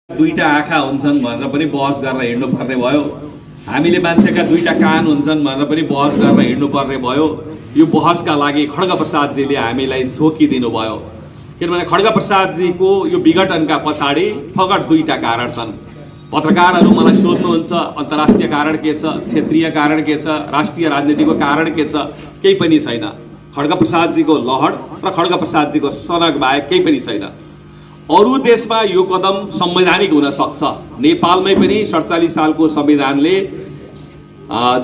दुईटा आँखा हुन्छन् भनेर पनि बहस गरेर हिँड्नु पर्ने भयो। हामीले मान्छेका दुईटा कान हुन्छन् भनेर पनि बहस गरेर हिँड्नु पर्ने भयो। यो बहसका लागि खड्ग प्रसादजीले हामीलाई झोकिदिनु भयो। किनभने खड्ग प्रसादजीको यो विघटनका पछाडि फगट दुईटा कारण छन्। पत्रकारहरू मलाई सोध्नुहुन्छ अन्तर्राष्ट्रिय कारण के छ, क्षेत्रीय कारण के छ, राष्ट्रिय राजनीतिको कारण के छ, केही पनि छैन। खड्ग प्रसादजीको लहर र खड्ग प्रसादजीको सनक बाहेक केही पनि छैन। अरू देशमा यो कदम संवैधानिक हुन सक्छ। नेपालमै पनि 47 सालको संविधानले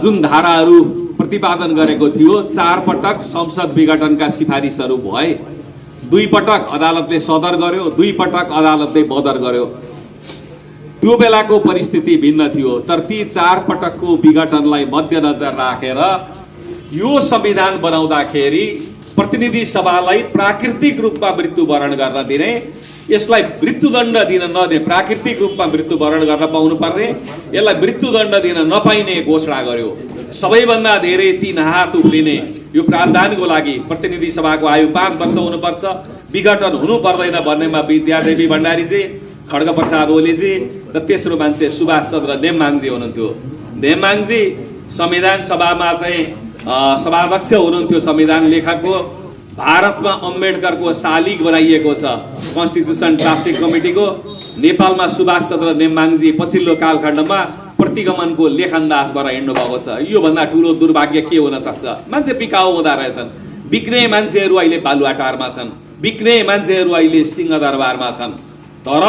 जुन धाराहरू प्रतिपादन गरेको थियो, 4 पटक संसद विघटनका सिफारिसहरू भए। 2 पटक अदालतले सदर गर्यो, 2 पटक अदालतले बदर गर्यो। त्यो बेलाको परिस्थिति भिन्न थियो। तर ती 4 पटकको विघटनलाई मध्यनजर राखेर यो संविधान बनाउँदाखेरि प्रतिनिधि सभालाई प्राकृतिक रूपमा मृत्युवरण गर्न दिने, यसलाई मृत्युदण्ड दिन नदिने, प्राकृतिक रूपमा मृत्युवरण गर्न पाउनु पर्ने, यसलाई मृत्युदण्ड दिन नपाइने घोषणा गर्यो। सबैभन्दा धेरै 3 हात उफ्लिने यो प्रावधानको लागि प्रतिनिधि सभाको आयु 5 वर्ष हुनुपर्छ, विघटन हुनु पर्दैन भन्नेमा विद्यादेवी भण्डारीजी, खड्ग प्रसाद ओलीजी र तेस्रो मान्छे सुभाष चन्द्र नेम्बाङजी हुनुहुन्थ्यो। नेम्बाङजी संविधान सभामा चाहिँ सभाध्यक्ष हुनुहुन्थ्यो। संविधान लेखकको भारतमा अम्बेडकरको शालिग बनाइएको छ कन्स्टिट्युसन ड्राफ्टिङ कमिटीको। नेपालमा सुभाष चन्द्र नेम्बाङजी पछिल्लो कालखण्डमा प्रतिगमनको लेखनदास भएर हिँड्नु भएको छ। यो भन्दा ठुलो दुर्भाग्य के हुन सक्छ? मान्छे बिकाउ हुँदा रहेछन्। बिक्ने मान्छेहरू अहिले बालुवाटारमा छन्, बिक्ने मान्छेहरू अहिले सिंहदरबारमा छन्। तर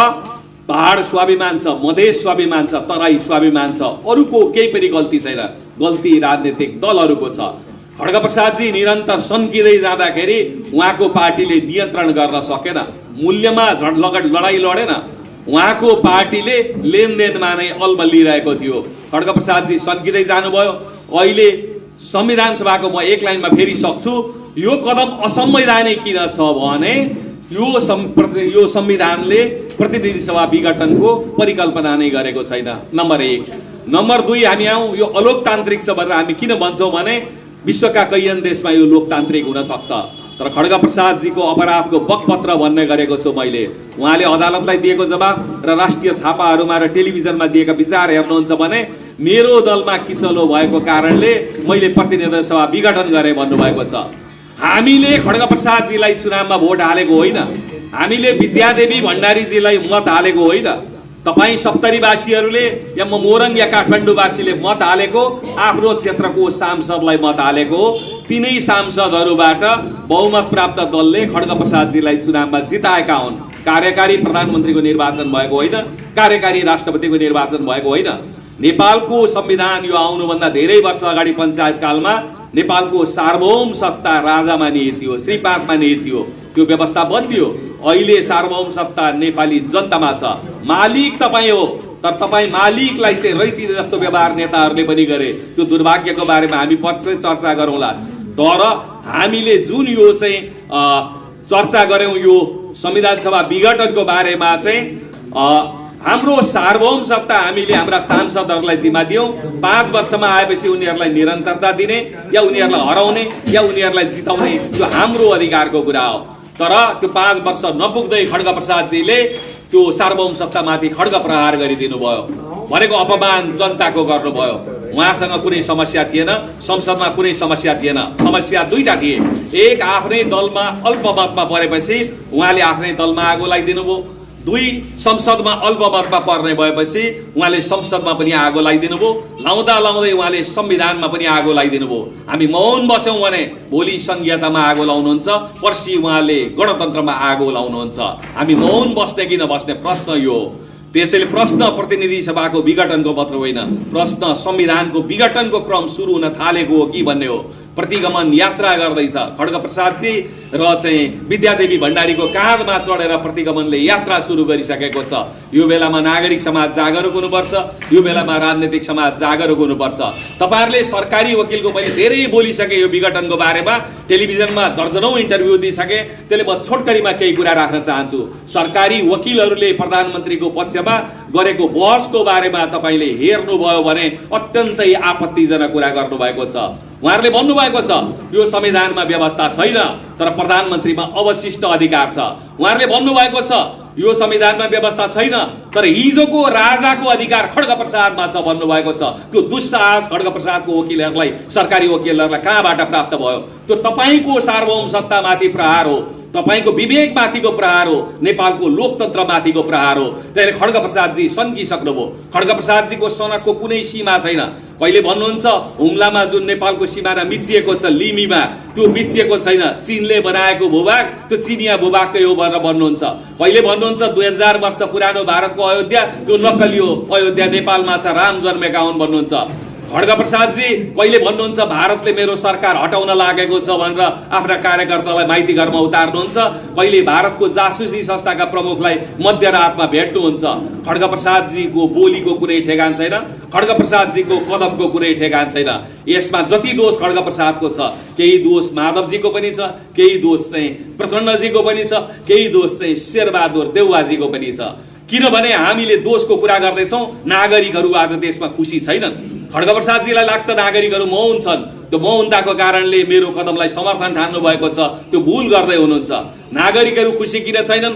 पहाड स्वाभिमान छ, मधेस स्वाभिमान छ, तराई स्वाभिमान छ। अरूको केही पनि गल्ती छैन, गल्ती राजनीतिक दलहरूको छ। खड्ग प्रसादजी निरन्तर सन्किँदै जाँदाखेरि उहाँको पार्टीले नियन्त्रण गर्न सकेन, मूल्यमा लडाई लडेन। उहाँको पार्टीले लेनदेनमा नै अल्मलिरहेको थियो। खड्ग प्रसादजी सन्किँदै जानुभयो। अहिले संविधान सभाको म एक लाइनमा फेरि सक्छु, यो कदम असंवैधानिक किन छ भने यो संविधानले प्रतिनिधि सभा विघटनको परिकल्पना नै गरेको छैन, नम्बर 1। नम्बर 2, हामी आउँ यो अलोकतान्त्रिक छ भनेर हामी किन भन्छौँ भने विश्वका कैयन देशमा यो लोकतान्त्रिक हुन सक्छ। तर खड्ग प्रसादजीको अपराधको बकपत्र भन्ने गरेको छु मैले। उहाँले अदालतलाई दिएको जवाब र राष्ट्रिय छापाहरूमा र टेलिभिजनमा दिएका विचार हेर्नुहुन्छ भने मेरो दलमा किचलो भएको कारणले मैले प्रतिनिधि सभा विघटन गरेँ भन्नुभएको छ। हामीले खड्ग प्रसादजीलाई चुनावमा भोट हालेको होइन, हामीले विद्यादेवी भण्डारीजीलाई मत हालेको होइन। तपाईँ सप्तरीवासीहरूले या म मोरङ या काठमाडौँवासीले मत हालेको, आफ्नो क्षेत्रको सांसदलाई मत हालेको। तिनै सांसदहरूबाट बहुमत प्राप्त दलले खड्ग प्रसादजीलाई चुनावमा जिताएका हुन्। कार्यकारी प्रधानमन्त्रीको निर्वाचन भएको होइन, कार्यकारी राष्ट्रपतिको निर्वाचन भएको होइन। नेपालको संविधान यो आउनुभन्दा धेरै वर्ष अगाडि पञ्चायत कालमा नेपालको सार्वभौम सत्ता राजामा निहित थियो, श्री 5 मा निहित थियो। त्यो व्यवस्था बदलियो। अहिले सार्वभौम सत्ता नेपाली जनतामा छ। मालिक तपाईँ हो, तर तपाईँ मालिकलाई चाहिँ रैती जस्तो व्यवहार नेताहरूले पनि गरे। त्यो दुर्भाग्यको बारेमा हामी पछि चर्चा गरौँला। तर हामीले जुन यो चाहिँ चर्चा गऱ्यौँ यो संविधान सभा विघटनको बारेमा चाहिँ हाम्रो सार्वभौम सत्ता हामीले हाम्रा सांसदहरूलाई जिम्मा दियौँ। 5 वर्षमा आएपछि उनीहरूलाई निरन्तरता दिने या उनीहरूलाई हराउने या उनीहरूलाई जिताउने, त्यो हाम्रो अधिकारको कुरा हो। तर त्यो 5 वर्ष नपुग्दै खड्ग प्रसादजीले त्यो सार्वभौम सत्तामाथि खड्ग प्रहार गरिदिनु भयो। भनेको अपमान जनताको गर्नुभयो। उहाँसँग कुनै समस्या थिएन, संसदमा कुनै समस्या थिएन। समस्या दुईटा थिए। एक, आफ्नै दलमा अल्पमतमा परेपछि उहाँले आफ्नै दलमा आगो लगाइदिनु भयो। 2, संसदमा अल्पमतमा पर्ने भएपछि उहाँले संसदमा पनि आगो लगाइदिनु भयो। लाउँदा लाउँदै उहाँले संविधानमा पनि आगो लगाइदिनु भयो। हामी मौन बस्यौँ भने भोलि संघीयतामा आगो लाउनुहुन्छ, पर्सि उहाँले गणतन्त्रमा आगो लाउनुहुन्छ। हामी मौन बस्ने कि नबस्ने प्रश्न यो हो। त्यसैले प्रश्न प्रतिनिधि सभाको विघटनको मात्र होइन, प्रश्न संविधानको विघटनको क्रम सुरु हुन थालेको हो कि भन्ने हो। प्रतिगमन यात्रा गर्दैछ खड्ग प्रसादजी र चाहिँ विद्यादेवी भण्डारीको काँधमा चढेर प्रतिगमनले यात्रा सुरु गरिसकेको छ। यो बेलामा नागरिक समाज जागरुक हुनुपर्छ, यो बेलामा राजनीतिक समाज जागरुक हुनुपर्छ। तपाईहरुले सरकारी वकिलको मैले धेरै बोलिसके यो विघटनको बारेमा, टेलिभिजनमा दर्जनौं इन्टरभ्यु दिइसके। त्यसले म छोटकरीमा केही कुरा राख्न चाहन्छु। सरकारी वकिलहरूले प्रधानमन्त्रीको पक्षमा गरेको बहसको बारेमा तपाईले हेर्नुभयो भने अत्यन्तै आपत्तिजनक कुरा गर्नुभएको छ। उहाँहरूले भन्नुभएको छ यो संविधानमा व्यवस्था छैन तर प्रधानमन्त्रीमा अवशिष्ट अधिकार छ। उहाँहरूले भन्नुभएको छ यो संविधानमा व्यवस्था छैन। तर हिजोको राजाको अधिकार खड्ग प्रसादमा छ भन्नुभएको छ। त्यो दुस्साहस खड्ग प्रसादको वकिलहरूलाई, सरकारी वकिलहरूलाई कहाँबाट प्राप्त भयो? त्यो तपाईको सार्वभौम सत्तामाथि प्रहार हो, तपाईको विवेकमाथिको प्रहार हो, नेपालको लोकतन्त्रमाथिको प्रहार हो। त्यसले खड्ग प्रसादजी सन्किसक्नुभयो। खड्ग प्रसादजीको सनकको कुनै सीमा छैन। कहिले भन्नुहुन्छ हुम्लामा जुन नेपालको सिमाना मिचिएको छ लिमीमा, त्यो मिचिएको छैन, चीनले बनाएको भूभाग त्यो चिनिया भूभागकै हो भनेर भन्नुहुन्छ। कहिले भन्नुहुन्छ 2000 वर्ष पुरानो भारतको अयोध्या त्यो नक्कली हो, अयोध्या नेपालमा छ, राम जन्मेका हुन् भन्नुहुन्छ। खड्ग प्रसादजी कहिले भन्नुहुन्छ भारतले मेरो सरकार हटाउन लागेको छ भनेर आफ्ना कार्यकर्तालाई माइती घरमा उतार्नुहुन्छ। कहिले भारतको जासुसी संस्थाका प्रमुखलाई मध्यरातमा भेट्नुहुन्छ। खड्ग प्रसादजीको बोलीको कुनै ठेगान छैन, खड्ग प्रसादजीको कदमको कुनै ठेगान छैन। यसमा जति दोष खड्ग प्रसादको छ, केही दोष माधवजीको पनि छ, केही दोष चाहिँ प्रचण्डजीको पनि छ, केही दोष चाहिँ शेरबहादुर देउवाजीको पनि छ। किनभने हामीले दोषको कुरा गर्दैछौँ, नागरिकहरू आज देशमा खुसी छैनन्। खड्ग प्रसादजीलाई लाग्छ नागरिकहरू मौन छन्, त्यो मौनताको कारणले मेरो कदमलाई समर्थन ठान्नु भएको छ, त्यो भुल गर्दै हुनुहुन्छ। नागरिकहरू खुसी किन छैनन्?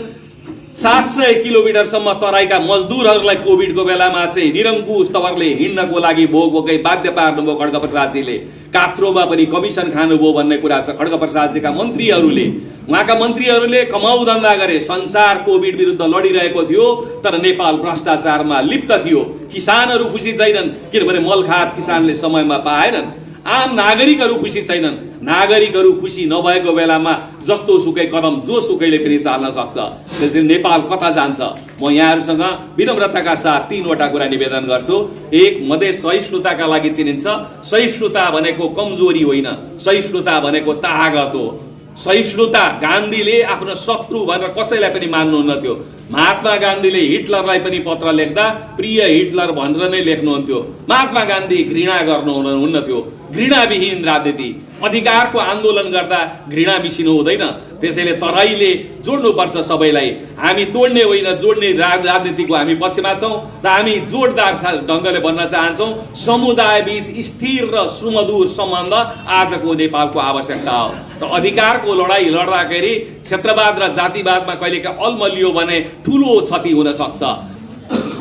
700 किलोमिटरसम्म तराईका मजदुरहरूलाई कोभिडको बेलामा चाहिँ निरङ्कुश तवरले हिँड्नको लागि भोकै बाध्य पार्नुभयो खड्ग प्रसादजीले। कात्रोमा पनि कमिसन खानुभयो भन्ने कुरा छ खड्ग प्रसादजीका मन्त्रीहरूले। उहाँका मन्त्रीहरूले कमाउ धन्दा गरे, संसार कोभिड विरुद्ध लडिरहेको थियो, तर नेपाल भ्रष्टाचारमा लिप्त थियो। किसानहरू खुसी छैनन् किनभने मलखात किसानले समयमा पाएनन्। आम नागरिकहरू खुसी छैनन्। नागरिकहरू खुसी नभएको बेलामा जस्तो सुकै कदम जो सुकैले पनि चाल्न सक्छ। त्यसैले नेपाल कता जान्छ? म यहाँहरूसँग विनम्रताका साथ 3वटा कुरा निवेदन गर्छु। एक, मधेस सहिष्णुताका लागि चिनिन्छ। सहिष्णुता भनेको कमजोरी होइन, सहिष्णुता भनेको तागत हो। सहिष्णुता गान्धीले आफ्नो शत्रु भनेर कसैलाई पनि मान्नुहुन्न थियो। महात्मा गान्धीले हिटलरलाई पनि पत्र लेख्दा प्रिय हिटलर भनेर नै लेख्नुहुन्थ्यो। महात्मा गान्धी घृणा गर्नुहुन्न थियो। घृणाविहीन राजनीति, अधिकारको आन्दोलन गर्दा घृणा मिसिनु हुँदैन। त्यसैले तराईले जोड्नुपर्छ सबैलाई। हामी तोड्ने होइन जोड्ने राजनीतिको हामी पक्षमा छौँ र हामी जोडदार ढङ्गले भन्न चाहन्छौँ समुदाय बीच स्थिर र सुमधुर सम्बन्ध आजको नेपालको आवश्यकता हो। र अधिकारको लडाईँ लड्दाखेरि क्षेत्रवाद र जातिवादमा कहिलेका अल्मलियो भने ठुलो क्षति हुन सक्छ।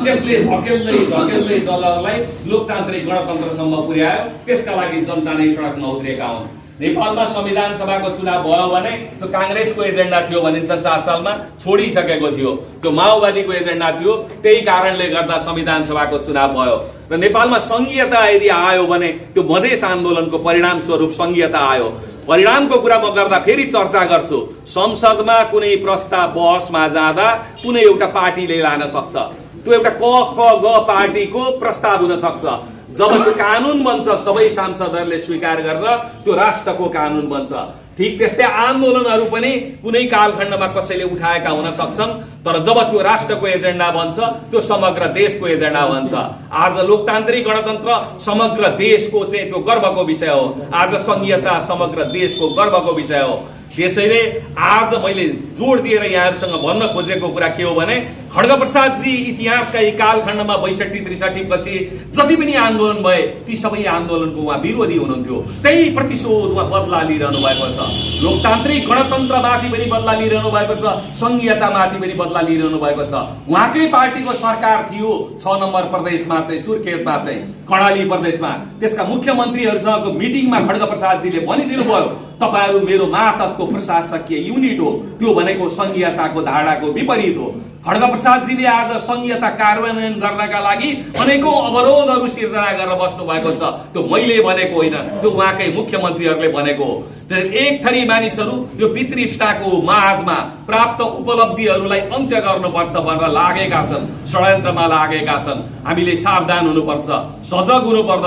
त्यसले धकेल्दै धकेल्दै दलहरूलाई लोकतान्त्रिक गणतन्त्रसम्म पुर्यायो। त्यसका लागि जनता नै सडकमा उत्रेका हुन्। नेपालमा संविधान सभाको चुनाव भयो भने त्यो काङ्ग्रेसको एजेन्डा थियो भनिन्छ, 7 सालमा छोडिसकेको थियो। त्यो माओवादीको एजेन्डा थियो। त्यही कारणले गर्दा संविधान सभाको चुनाव भयो। र नेपालमा संघीयता यदि आयो भने त्यो मधेस आन्दोलनको परिणाम स्वरूप संघीयता आयो। परिणामको कुरा म गर्दा फेरि चर्चा गर्छु। संसदमा कुनै प्रस्ताव बहसमा जाँदा कुनै एउटा पार्टीले लान सक्छ। त्यो एउटा क ख ग पार्टीको प्रस्ताव हुन सक्छ। जब त्यो कानुन बन्छ सबै सांसदहरूले स्वीकार गरेर त्यो राष्ट्रको कानुन बन्छ। ठीक त्यस्तै आन्दोलनहरू पनि कुनै कालखण्डमा कसैले उठाएका हुन सक्छन्, तर जब त्यो राष्ट्रको एजेन्डा बन्छ त्यो समग्र देशको एजेन्डा बन्छ। आज लोकतान्त्रिक गणतन्त्र समग्र देशको चाहिँ त्यो गर्वको विषय हो। आज संघीयता समग्र देशको गर्वको विषय हो। त्यसैले आज मैले जोड दिएर यहाँहरूसँग भन्न खोजेको कुरा के हो भने खड्ग प्रसादजी इतिहासका यी कालखण्डमा 62-63 पछि जति पनि आन्दोलन भए ती सबै आन्दोलनको उहाँ विरोधी हुनुहुन्थ्यो। त्यही प्रतिशोध उहाँ बदला लिइरहनु भएको छ। लोकतान्त्रिक गणतन्त्रमाथि पनि बदला लिइरहनु भएको छ, संघीयतामाथि पनि बदला लिइरहनु भएको छ। उहाँकै पार्टीको सरकार थियो 6 नम्बर प्रदेशमा चाहिँ सुर्खेतमा चाहिँ कर्णाली प्रदेशमा। त्यसका मुख्यमन्त्रीहरूसँगको मिटिङमा खड्ग प्रसादजीले भनिदिनु भयो तपाईहरू मेरो मातहतको प्रशासकीय युनिट हो, त्यो भनेको संघीयताको धारणाको विपरीत हो। खड्ग प्रसादजीले आज संघीयता कार्यान्वयन गर्नका लागि अनेकौं अवरोधहरू सिर्जना गरेर बस्नु भएको छ। त्यो मैले भनेको होइन, त्यो उहाँकै मुख्यमन्त्रीहरूले भनेको हो। एक थरी मानिसहरू यो वितृष्टाको माझमा प्राप्त उपलब्धिहरूलाई अन्त्य गर्नुपर्छ भनेर लागेका छन्, षड्यन्त्रमा लागेका छन्। हामीले सावधान हुनुपर्छ, सजग हुनुपर्छ।